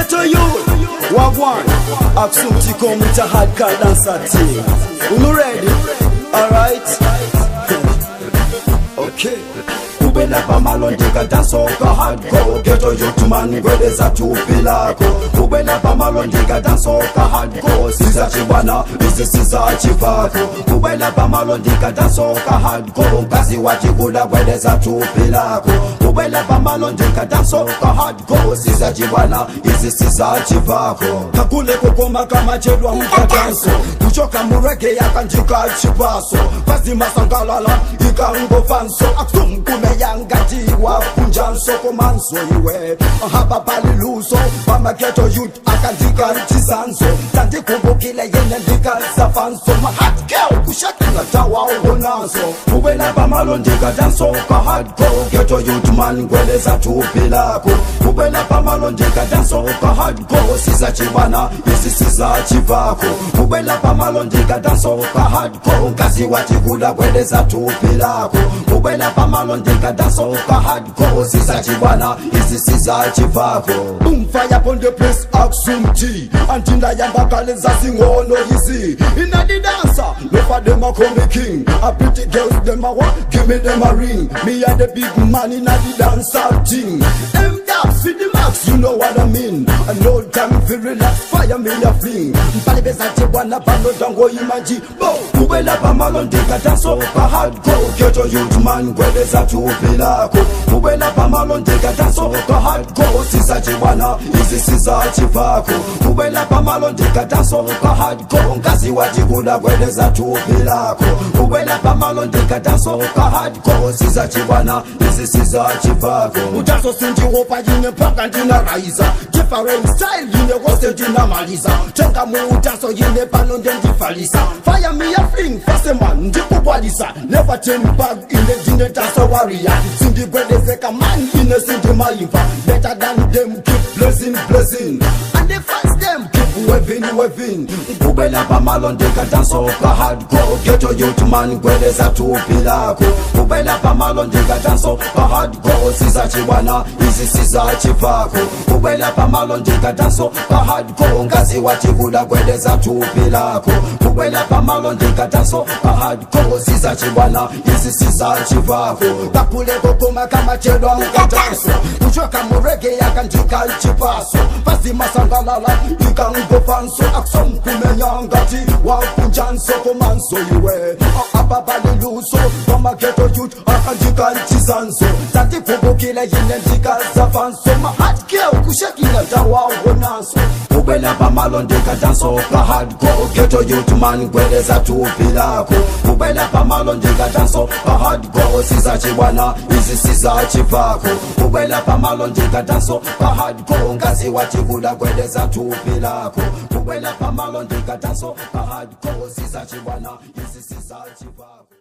Ghetto youth, wagwan. Absolutely come with a hardcore dancer team. You ready? Alright. Okay. Kubela pamalondika danso ka hardcore. Ghetto youth man gwedeza thupi lako. Kubela pamalondika danso ka hardcore. Siza chibwana izi siza chivako. Kubela pamalondika danso ka hardcore. Mkazi wachikula gwedeza thupi lako. Kubela pamalondika danso ka hardcore. Siza chibwana izi siza chivako. Kakule kukoma kama chedwa mkadanso. Kuchoka murege yakanjika chipaso. Pasi masangalala ikangofanso. Akumkume yangati wakunjanso komanso iwe. Hapa paliluso pamaketo youth akandika chisanso. Tandikumbukile yene ndika safanso. My hot girl kushakinga tawa unaso. Kubela pamalondika danso ka hardcore. Ghetto youth man gweleza thupi lako. Kubela pamalondika danso ka hardcore. Siza chibana izi siza chivako. Kubela pamalondika danso ka hardcore. Mkazi wachikula gweleza thupi lako. Kubela pamalondika danso ka hardcore. Siza chibana izi siza chivako. Boom fire upon the place Axum T. Antinda yambakale zazingono yizi. Inna the dancer, no for them a call me king. A pretty girls them a want, give me them a ring. Me and the big man inna the dancer thing. M daps with the max, you know what I mean. And no time for relax, fire me a fling. Mpalibeza chibwana pano dango imaji. Bo, kubela pamalondika danso ka hardcore. Ghetto youth man gwedeza thupi lako. Kubela pamalondika danso ka hardcore. Siza chibwana izi siza chivako. Kubela pamalondika danso ka hardcore. Mkazi wachikula gwedeza thupi lako. Kubela pamalondika danso ka hardcore. Siza chibwana izi siza chivako. Udanso sindiwopa yine mpaka ndinaraiza. Different style yine wose ndinamaliza. Tenga muudanso yine pano ndendifalisa. Fire me a fling fast man ndikukwalisa. Never turn back ine ndine danso warrior. Sindigwedezeka man ine sindimaliva. Better than them keep blessing blessing. And the fans them keep waving waving. Kubela pamalondika danso ka hardcore. Ghetto youth man gwedeza thupi lako. Kubela pamalondika danso ka hardcore. Siza chibwana izi siza chivako. Kubela pamalondika danso ka hardcore. Mkazi wachikula gwedeza thupi lako. Kubela pamalondika danso ka hardcore. Siza chibwana izi siza chivako. Kakule kokoma kama chedwa mkadanso. Kuchoka murege yakandika chipaso. Pasi masangalala ikangofanso. Aksomkumenyangati wakunjanso komanso iwe. Ababaliluso pamaketo youth akandika chisanso. Tandikumbukile yine ndika zafanso. My hot girl kushakinga tawawonaso. Kubela pamalondika danso ka hardcore. Ghetto youth man gwedeza thupi lako. Kubela pamalondika danso ka hardcore. Siza chibwana izi siza chivako. Kubela pamalondika danso ka hardcore. Mkazi wachikula gwedeza thupi lako. Kubela pamalondika danso ka hardcore. Siza chibwana izi siza chivako.